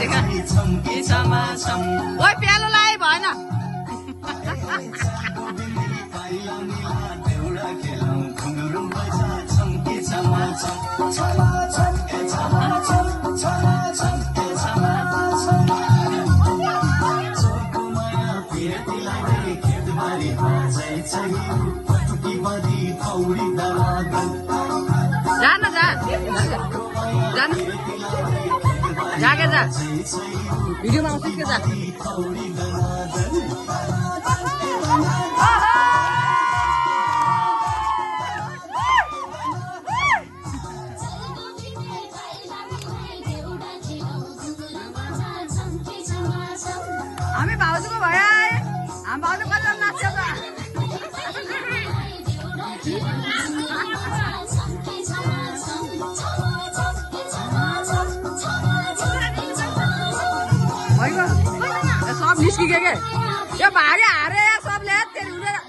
देखा ओइ प्यालो लाए भएन जान जा जान जाके जा भिडियोमा आउँछ के जा हामी भाउजूको भयो हामी भाउजू कति नाच्छ त सब निस्किके के यो भारी हारे सबले तेरि हुँदैन